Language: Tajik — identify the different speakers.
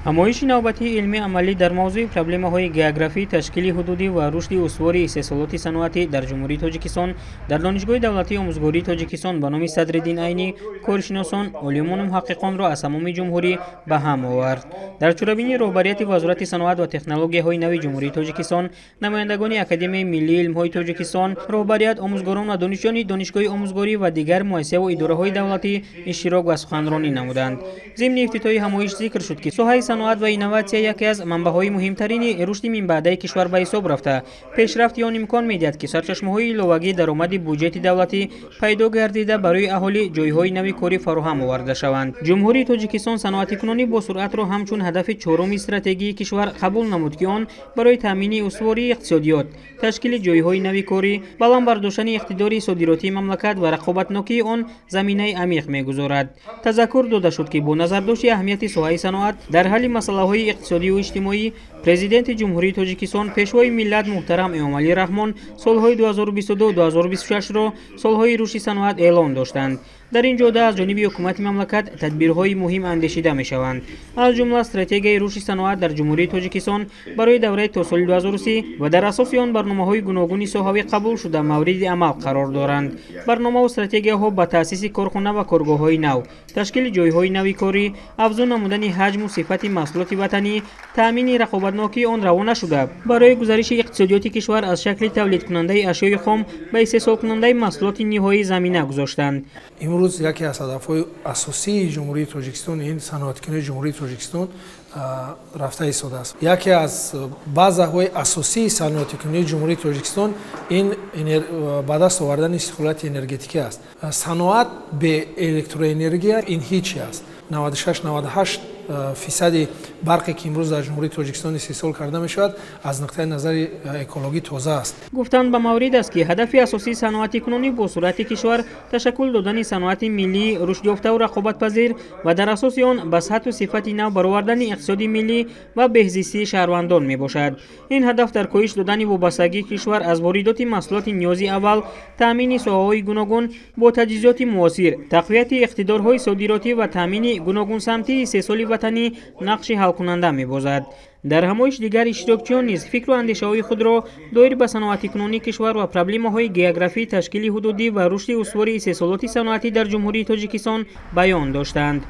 Speaker 1: Ҳамоиши навбатии илмии амалӣ дар мавзӯи проблемаҳои географӣ, ташкили ҳудудӣ ва рушди устувори истеҳсолоти саноатӣ дар Ҷумҳурии Тоҷикистон дар Донишгоҳи давлатии омӯзгории Тоҷикистон ба номи Садриддин Айнӣ коршиносон, олимону муҳаққиқонро аз тамоми ҷумҳурӣ ба ҳам овард. Дар чорабинии роҳбарияти Вазорати саноат ва технологияҳои нави Ҷумҳурии Тоҷикистон, намояндагони Академияи миллии илмҳои Тоҷикистон, роҳбарият, омӯзгорон ва донишҷӯёни Донишгоҳи омӯзгорӣ ва дигар муассисаву идораҳои давлатӣ иштирок ва суханронӣ намуданд. Зимни ифтитоҳи ҳамоиш зикр шуд, ки соҳаи саноат ва инноватсия яке аз манбаъҳои муҳимтарини рушди минбаъдаи кишвар ба ҳисоб рафта, пешрафти он имкон медиҳад, ки сарчашмаҳои иловагии даромади буҷети давлатӣ пайдо гардида, барои аҳолӣ ҷойҳои нави корӣ фароҳам оварда шаванд. Ҷумҳурии Тоҷикистон саноатикунонӣ бо суръатро ҳамчун ҳадафи чоруми стратегии кишвар қабул намуд, ки он барои таъмини устувории иқтисодиёт, ташкили ҷойҳои нави корӣ, баланд бардоштани иқтидори содиротии мамлакат ва рақобатнокии он заминаи амиқ мегузорад. Тазаккур дода шуд, ки бо назардошти аҳамияти соҳаи саноат дар ҳалли масъалаҳои иқтисодию иҷтимоӣ, Президенти Ҷумҳурии Тоҷикистон, Пешвои миллат муҳтарам Эмомалӣ Раҳмон солҳои 2022-2026-ро солҳои рушди саноат эълон доштанд. Дар ин ҷода аз ҷониби ҳукумати мамлакат тадбирҳои муҳим андешида мешаванд, аз ҷумла стратегияи рушди саноат дар Ҷумҳурии Тоҷикистон барои давраи то соли 2030 ва дар асоси он барномаҳои гуногуни соҳавӣ қабул шуда, мавриди амал қарор доранд. Барномаву стратегияҳо ба таъсиси корхона ва коргоҳҳои нав, ташкили ҷойҳои нави корӣ, афзун намудани ҳаҷму сифати маҳсулоти ватанӣ, таъмини рақобатнокии он равона шуда, барои гузариши иқтисодиёти кишвар аз шакли тавлидкунандаи ашёи хом ба истеҳсолкунандаи маҳсулоти ниҳоӣ замина гузоштанд.
Speaker 2: Имрӯз яке аз ҳадафҳои асосии Ҷумҳурии Тоҷикистон ин саноаткунии Ҷумҳурии Тоҷикистон рафта истодааст. Яке аз базаҳои асосии саноатикунии Ҷумҳурии Тоҷикистон ин ба даст овардани истиқлолияти энергетикӣ аст. Саноат бе электроэнергия ин ҳичи аст. 96-98 фисади барқе, ки имрӯз дар Ҷумҳурии Тоҷикистон истеҳсол карда мешавад, аз нуқтаи назари экологӣ тоза аст.
Speaker 1: Гуфтанд, ба маврид аст, ки ҳадафи асосии саноатикунонӣ бо суръати кишвар ташаккул додани саноати миллии рушдёфтаву рақобатпазир ва дар асоси он ба сатҳу сифати нав баровардани иқтисоди миллӣ ва беҳзистии шаҳрвандон мебошад. Ин ҳадаф дар коҳиш додани вобастагии кишвар аз воридоти маҳсулоти ниёзи аввал, таъмини соҳаҳои гуногун бо таҷҳизоти муосир, тақвияти иқтидорҳои содиротӣ ва таъмини гуногунсамтии истеҳсоли ватанӣ нақши ҳалкунанда мебозад. Дар ҳамоиш дигар иштирокчиён низ фикру андешаҳои худро доир ба саноатикунонии кишвар ва проблемаҳои географӣ, ташкили ҳудудӣ ва рушди устувори истеҳсолоти саноатӣ дар Ҷумҳурии Тоҷикистон баён доштанд.